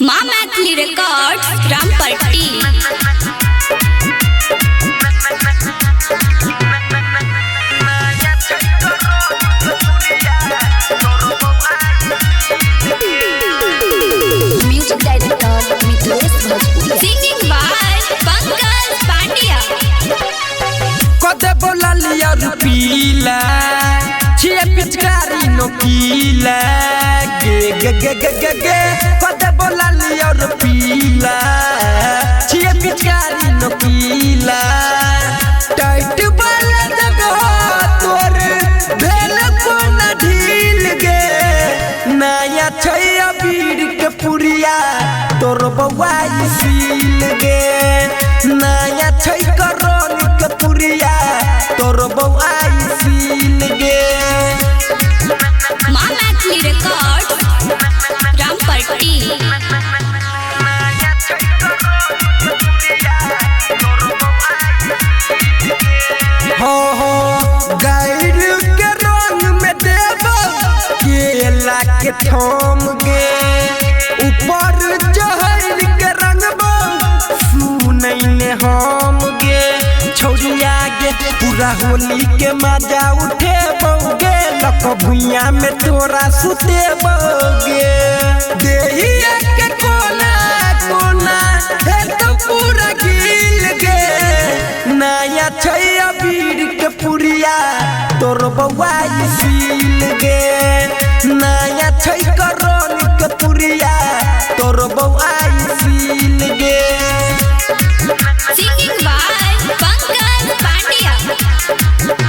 माँ Maithili records Rampatti. Music director Mithilesh Bhojpuriya. Singing by Pankaj Pandya. कदे बोला लिया रुपीला छिए पिचकारी नोकीला गे गे गे गे गे गे कदे बोला लिया रुपीला छिए पिचकारी नोकीला टाइट वाला जगह तोर भेल कोन ढील गे नया छैया बीर के पुरिया तोर बौआ सील गे नया छै करोन के पुरिया तोर बौआ सील गे। माँ मैथिली रिकॉर्ड्स रामपट्टी। हो हो गाइड के रंग में देव केला के थम गे ऊपर जहर के रंगब सुनैने हम गे छौरिया गे पूरा होली के मजा उठे बौगे लक भुइया में तोरा सुते बौगे देहिया के कोना कोना हे तो पूरा गिल गे नया छैया बीर के पुरिया तोर बौआ सील गे नया छै करोन के पुरिया तोर बौआ सील गे। Singing by Pankaj Pandya.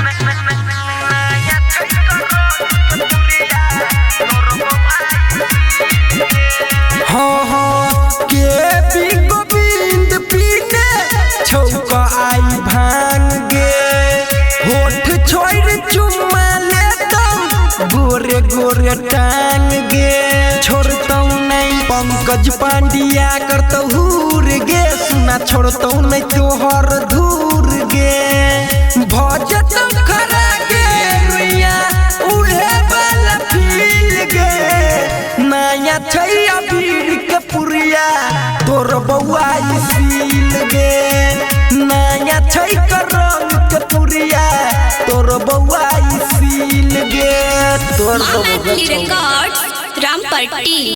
हाँ हाँ के पी गोविंद पीने छौक आई भांग गे होठ छोड़ चुम्मा लेतौ गोरे गोरे टांग गे छोड़तौ नहीं पंकज पांड्या करतौ हूर गे सुना छोड़तौ नहीं तोहर धूर गे भजतौ खरा गे रुइया उड़े वाला फील गे नया छैया बीर के पुरिया तोर बौआ सील गे नया छै रंग के पुरिया तोर बौआ सील गे तोर माँ बौआ मैथिली रिकॉर्ड्स रामपट्टी।